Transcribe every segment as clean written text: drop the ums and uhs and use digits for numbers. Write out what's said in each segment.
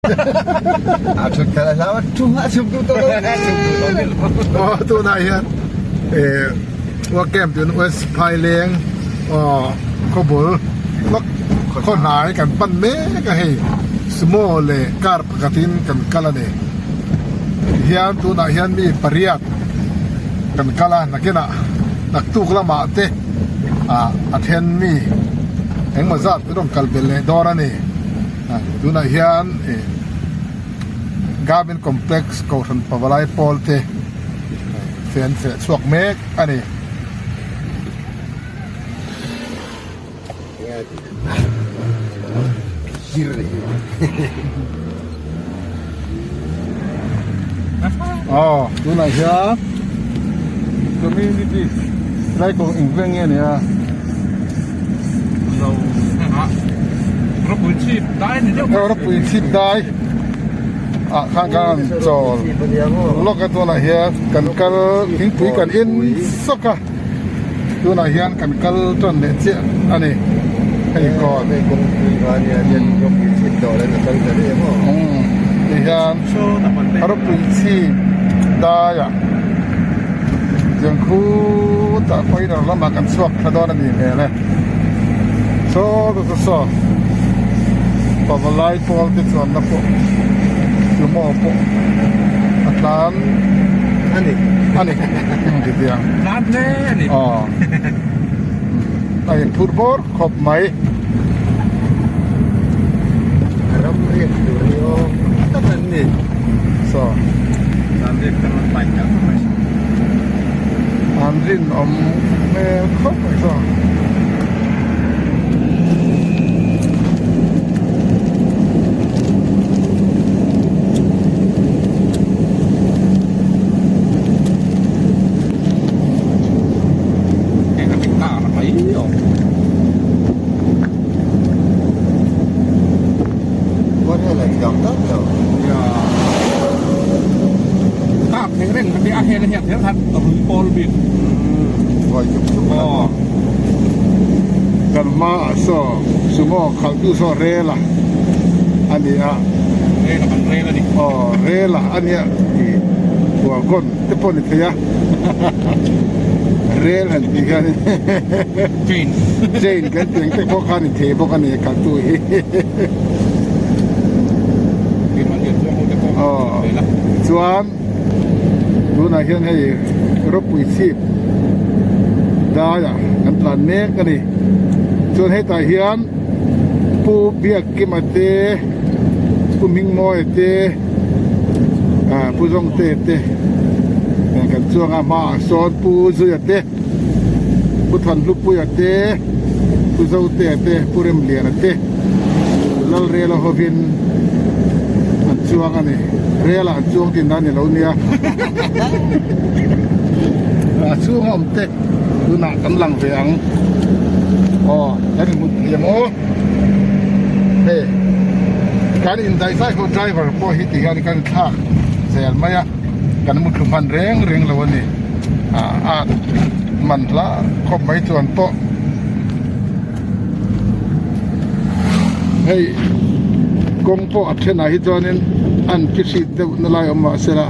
A thut khalh a hlau a thu a chhuk duh tawh lo. Aw tunah hian eh work camp tih West Phaileng aw khawbul lawk khaw hnai kan pan mek a hei sumo leh car pakhatin kan kal a ni tihian tunah hian mi pariat kan kal a nakinah naktuk lamah te ah a then mi engmaw zat an rawn kal belh leh dawn a ni tunah hian ih Garment Complex Kohhran Pavalai pawl te fen feh chhuak mek a ni. Aw tunah hian community lai kawng engveng nge nia Ropui chhip dai a ni deuh Ropui chhip dai ah khan kan chawl lawk a tunah hian kan kal thingpui kan in sawk a. Tunah hian kan kal tan leh chiah a ni hei kawn Hei kawngpui kha a nia hian ropui chhip dawr in a kal ta rih emaw Ti hian ropui chhip daiah tiang khutah final lamah kan chhuak thla dawn a nih hmel e saw chu saw pavalai pawl te chuanna pawh sumo pawh a tlan a ni a ni ti tiang tlan hle a ni aw a in phur bawr khawp mai ram riak tur hi aw tak an ni saw tlan riak kan rawn pai tak mai an rinawm hmel khawp mai saw. Kan hmaah saw sumo khalhtu saw rel a a ni a aw rel a a nia ih wagon te pawh a ni thei a rel han tih hian in train kan tih ang te pawh kha a ni thei bawk a ni khalhtu hi aw chuan. Tunah hian hei ropui chhip daiah kan tlan mek a ni. Chuan hetah hian Pu Biakkima te, Pu Hmingmawia te, ah Pu Zawngtea te kan chuang a hmaah sawn Pu Zuia te, Pu Thanhlupuia te, Pu Zotea te, Pu Remliana te. Lalrela hovin an chuang a ni. Rela an chuang tih nan ni lo nia. A chhunga awm te tunah kan lang ve ang. Aw kan inhmu thiam aw. Hei kan indaih zai ho driver pawh hi ti hian kan thlak zel mai a. Kan muthlu hman reng reng lo a ni. A man hla khawp mai chuan pawh. Hei kawng pawh a thenah hi chuanin an thi hrit deuh na lai awm mahse la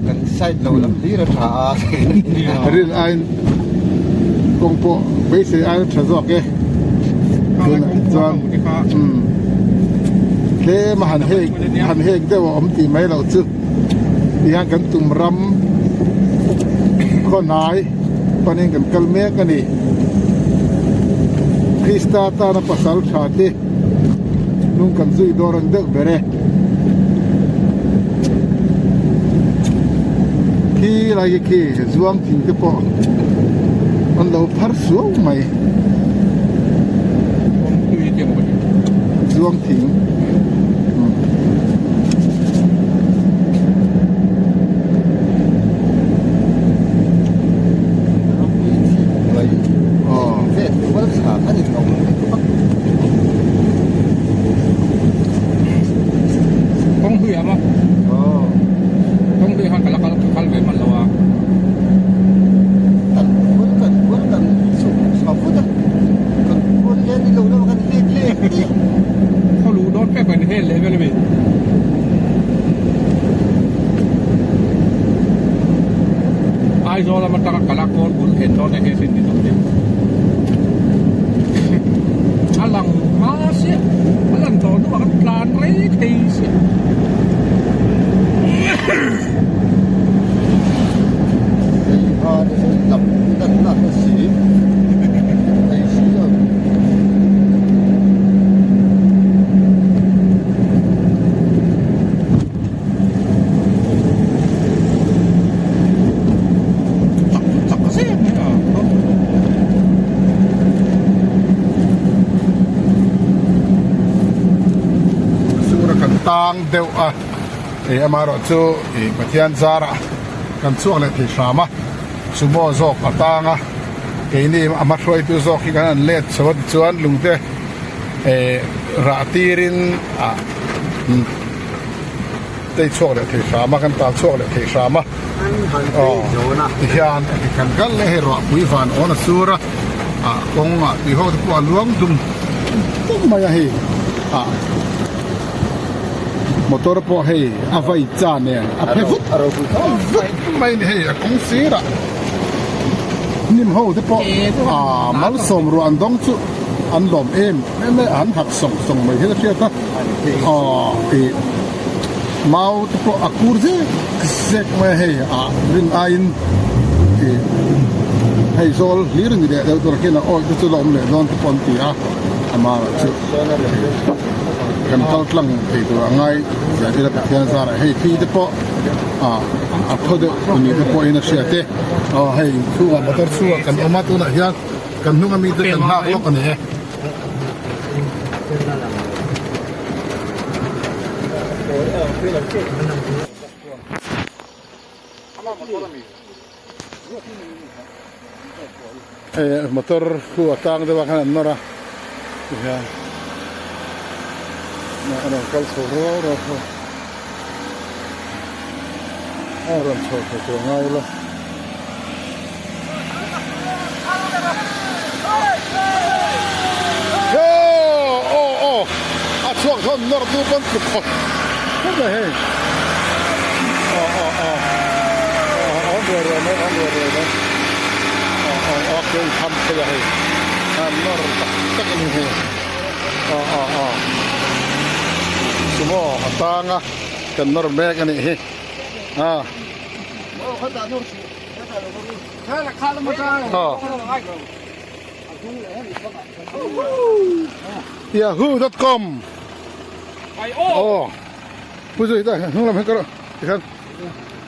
kan side lo lam hlir a tha a rin aiin kawng pawh beisei aiin a tha zawk e tunah chuan umm tlem a han hek han hek deuh a awm tih mai loh chu tihian kan tum ram khawnai. Panin kan kal mek a ni. Krista tana pasal tha te hnung kan zui dawr ang deuh ber e. Khi lai khi khi zuang thing te pawh an lo phar suau mai. Zuang thing. Aizawl lama tanga kala kawl bul thlen dawn eng nge sin ni tawh a lang hma siah a lan tawh hnuah kan tlan rei thei siah. Sura kan tang deuh a ih amaherawhchu ih Pathian zarah kan chhuak leh thei hram a sumo zawk a tang a keini a hma hruaitu zawk hi kan han let chho a tichuan lungte eh rah tirin ah. Tei chhuak leh thei hram a, kan tal chhuak leh thei hram a. Aw, tihian kan kal leh hei ruahpui van awn a sur a, ah kawng ah tui ho te pawh a luang dum dum mai a hei ah motor pawh hei a vai cha nen a phe vut vut mai a ni hei a kawng sir ah hnim ho te pawh ah malsawm ruah an dawng chu an lawm em em mai a, an hak sawng sawng mai hian a hriat a. Aw ih mau te pawh a kur zek zek mai a hei ah rin aiin ih hei zawl hlir a ni leh deuh tur khian a awih te chu la awm leh dawn te pawh an ti a amaherawh chu kan kal tlang thei tur a ngai zia ila Pathian zarah hei thi te pawh ah a thaw deuh a nih te pawhin a hriat e aw hei chhungah motor chhungah kan awm a tunah hian kan hnung ami te kan nghak lawk a ni e. Hei motor khu a tang deuh a khan an nawr a tihian a rawn kal chho ruau ruau tho a rawn chho thei tur a ngai ila. Aw aw a chhuak thawn nawr tu pawn tluk khawp khawp mai hei aw aw aw aw awm ruai ruai mai awm ruai ruai mai aw aw aw ke in tham phei a hei a nawr tak tak a ni hei aw aw aw sumo a tang a kan nawr mek a nih hi a. Yahoo.com Oh Pu zui ta hnung lam hi ka rawh tikhan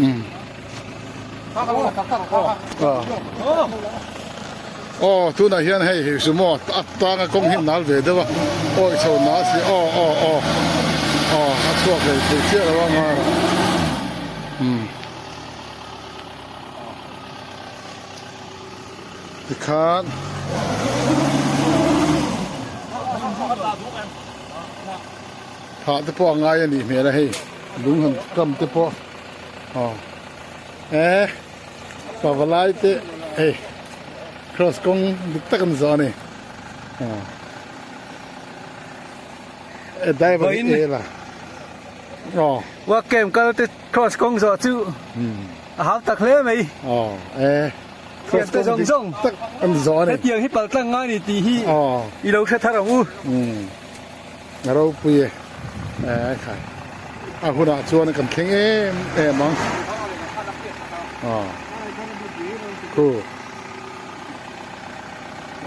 um Oh tunah hian hei hi sumo a tanga kawng hi nal ve deuh a awi chho nal si aw aw aw aw a chhuak leh thei chiah lo a ngar um Tikhan thah te pawh a ngai a nih hmel a hei lung han kam te pawh aw e pavalai te hei cross kawng dik tak an zawh a ni aw e driver hi e la aw work camp kal te cross kawng zawh chu A hau tak hle mai. Aw e. Thiam te zawng zawng. Tak an zawh a ni. Hetiang hi pal tlang ngai ni tih hi i lo hre thar ang u. Umm. A ropui e. E khai. A hunah chuan kan thleng em em ang. Aw. Khu.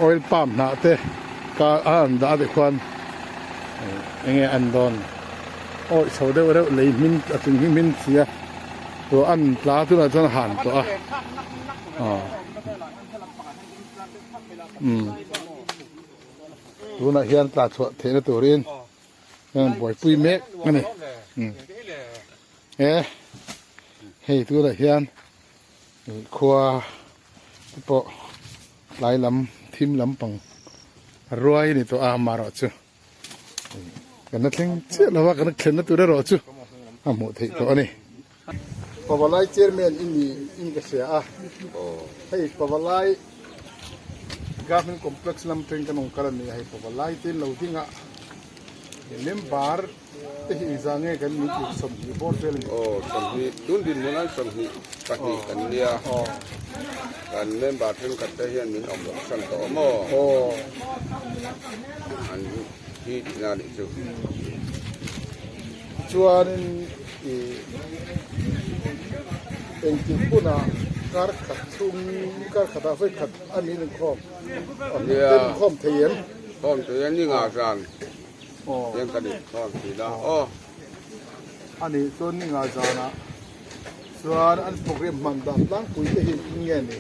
Oil palm hnah te ka a an dah te khuan enge an dawn. Awi chho deuh reuh lei hmin a chung hi hmin si a. Tawh an tla tunah chuan a han tawh a aw umm tunah hian tla chhuah theihna turin hian buaipui mek a ni umm e hei tunah hian khua te pawh tlai lam thim lampang ruai a ni tawh a amaherawhchu. Kan la thleng chiah lo a, kan la thlenna tur erawh chu a hmuh theih tawh a ni. Pavalai chairman i ni in ka hria a, hei Pavalai Government Complex lam teng kan awm kal a ni a, hei Pavalai te lo ding a. Member te hi engzah nge kan min tih 20 bawr vel a ni. Aw 20 tun dinhmun an 22 kan nia. Kan member thenkhat te hian min awm loh san tawh maw? Aw. An thi tihna a nih chu. Tichuanin ih engtik hunah kar khat chhung kar khatah vawi khat a min inkhawm Nia. Kan inkhawm thei em? Khawm thei em ni ngah zan hian kan inkhawm thin a aw. A nih chuan ni ngah zanah chuan an program hman dan tlangpui te hi eng nge ni?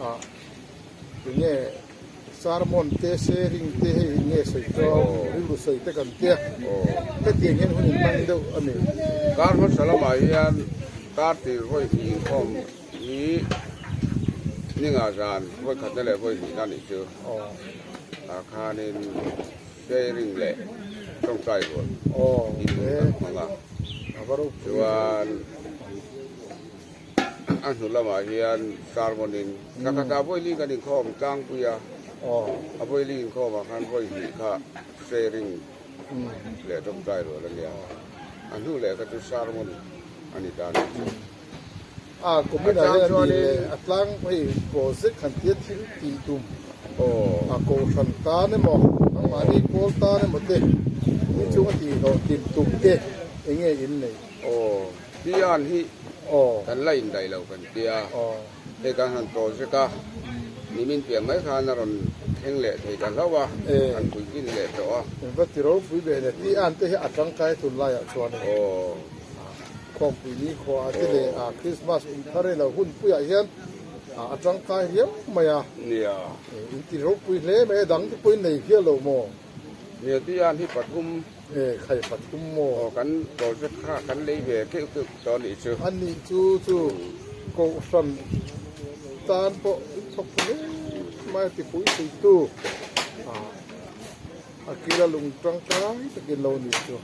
Ah eng nge sermon te sharing te hei eng nge sawi chuan rilru sawi te kan tia hetiang hian hun inhmang deuh a ni. Kar hmasa lamah hian kar tir vawi hnih inkhawm Hi ninga zan vawi khatna leh vawi hnihna nih chu ah khanin sharing leh tawngtai rual in kan hmang a, chuan a hnu lamah hian sermon in thla khatah vawi li kan inkhawm tlangpui a, a vawi li inkhawm ah khan vawi hnih kha sharing leh tawngtai rual a nia, a hnu leh kha chu sermon a ni ta a nih chu. A kumin ah hian a ni leh a tlang hei project han tia thil tih tum a kohhran tan emaw anmahni pawl tan emaw te in chung a tih hlawh tlin tum te eng nge in nei? Aw Tian hi kan la indaih lo kan tia hei kan han project a nimin piah mai khan a rawn thleng leh thei ta hlauh a kan puitlin leh tawh a. Engva ti ropui ve le Tian te hi a tangkai tunlaiah chuan. Aw. Khawmpui ni khua te leh a Christmas um thar ilo hun puiah hian a tangkai riau mai a. Nia. In ti ropui hle mai a dang te pawhin nei hial lo maw? Nia tian hi pathum. E khai pathum maw? Aw kan project kha kan lei ve keuh keuh tawh anih chu. Anih chu chu Kohhran tan pawh in thawk hle mai a tipui theitu a. A kil a lung tangkai takin lo ni chu.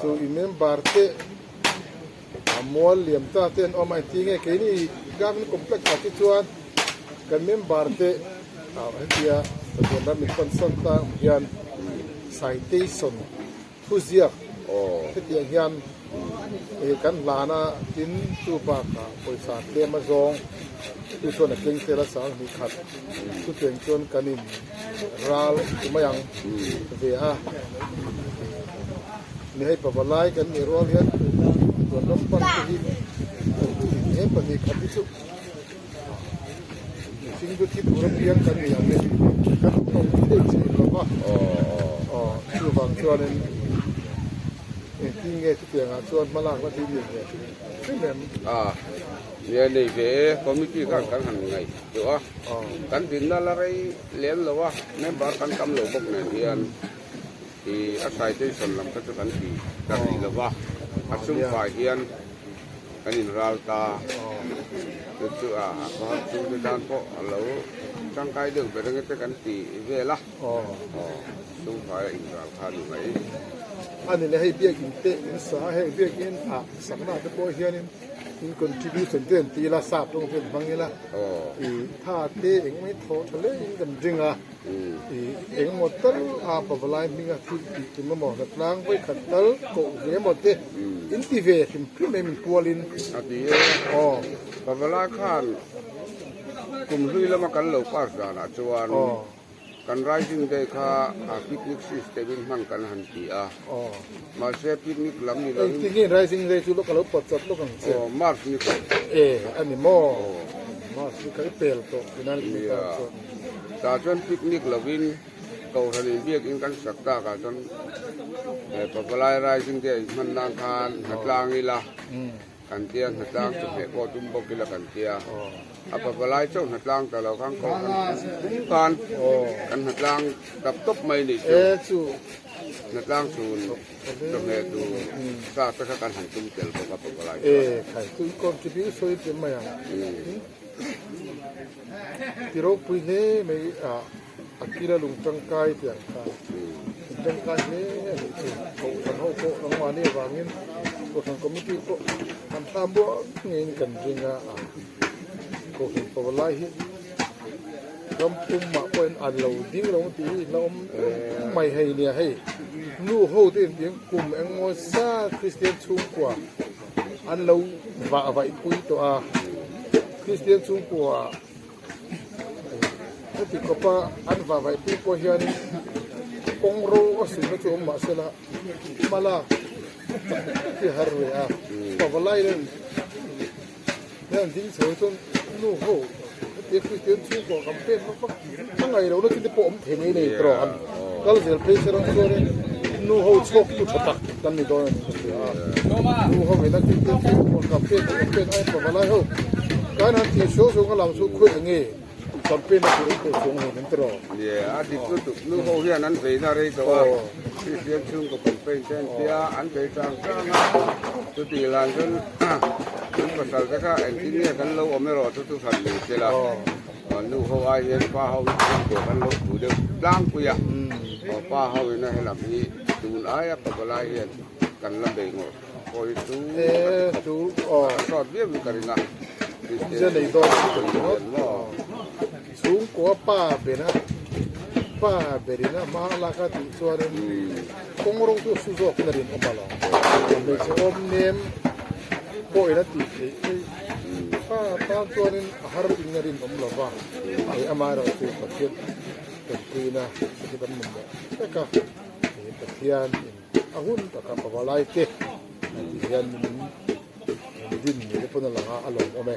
Chu i member te a mual liam ta te an awm a engti nge keini government complex ah te chuan kan member te hetia Pathian ram min pansan ta ang hian citation thuziak hetiang hian kan hlan a tin chu bakah pawisa tlem a zawng chu chuan a keng tel a sang hnih khat chutiang chuan kan in ral ti mai ang ve a ni hei pavalai kan nih rual hian chuan ram pan te hi he pahnih khat hi chu mihring chu thi tur apiang kan ni ang e kan tawng thei thei lo va aw chuvang chuanin engtin nge chutiangah chuan hmalakna thil ni ve hrim em. Nia nei ve e, committee khan kan han ngaih duh a, kan dinna la rei lem lo a, member kan tam lo bawk nen hian ih a citation lam kha chu kan ti ta rih lo va, a sum fai hian kan in ral ta, chu chu a khawhar chhungte tan pawh a lo tangkai deuh ber ange te kan ti vel a, aw sum fai a in ral kha a ni mai. A ni le hei biakin te in sa a, heng biakin ah sakna te pawh hianin. In contribution te an ti ila sap tawng te an hmang ila i tha te engemaw hi thaw tha hle in kan ring a i engemaw tal a pavalai hminga thil tih tum emaw hnatlang vawi khat tal koh ve emaw te in ti ve hrim hrim em in kual in a ti e aw pavalai khan kum hlui lama kan lo pass danah chuan Kan Rising Day kha a picnic system in hman kan han ti a, mahse picnic lam ni lovin. Engtin nge Rising Day chu lawk a lo pawt chawt lawk ang che? Aw, March ni kha. E, a ni maw? March ni kha i pel tawh tihna ni ta chuan. Nia, tah chuan picnic lovin Kohhran in biakin kan sak takah chuan Pavalai Rising Day hman nan khan hnatlang ila. Kan tia hnatlang chu hmeh pawh tum bawk ila kan tia. A pavalai chauh hnatlang ta lo khan koh kan tum khan kan hnatlang tap tawp mai nih chu hnatlang chhun chawhmeh tur sa te kha kan han tum tel bawk a pavalai chuan. E khai chu contribute sawi tel mai ang. Ti ropui hle mai a. A kila lung tangkai tih ang kha in tangkai hle a nih chu. Kohhran ho pawh nangmahni avangin Kohhran committee pawh an hlam buang ngeiin kan ring a, Kohhran pavalai hi. Ram pumah pawhin an lo ding lo tih hi hlauhawm mai hei nia hei nu ho te intiang kum engmaw zat Kristian chhungkua an lo vah vaih pui tawh a Kristian chhungkua heti khawpa an vah vaih pui pawh hianin kawng ro a sunna chu awm mahsela hmalak chak tak hi a har ve a pavalai nen. Heng ding chho hi chuan nu ho hetiang Kristian chhungkaw campaign vak vak a ngaih lohna chu te pawh awm thei mai nei tawh han kal zel phei se rawng chuanin nu ho chhuak tu tha tak kan ni dawn a ni ka hria a nu ho ina Kristian chhungkaw campaign leh campaign a inpa valai ho kan han tih suau suau ka lam chu khawi ang nge campaign a tur an tawh chuang hlei min tawh. Nia a dik lutuk nu ho hian an veina rei tawh a Kristian chhungkaw campaign te an tia an vei tang tang a chutih lan chuan Kan pasal te kha engtin nge kan lo awm erawh chu chu hran ni se la, nu ho ai hian pa ho hi chhungkua kan lo thu deuh tlangpui a, pa ho ina helam hi tun aia pavalai hian kan la bei ngawh pawh hi chu ka ti khawp a sawt viau in ka ring a, Kristian chhungkua maw. Chhungkua pa bera pa berina hma lak a tih chuanin kawng rawng chu su zawk in a rinawm a lo. Hmeichhe awm nem pawhin a tih theih phei pa tan chuanin a har in a rinawm lo va, hei amaherawhchu Pathian tanpuina te chu kan mamawh vek a, hei Pathian in a hun taka pavalai te a tih hian min din ni te pawn a lang a, a lawmawm e.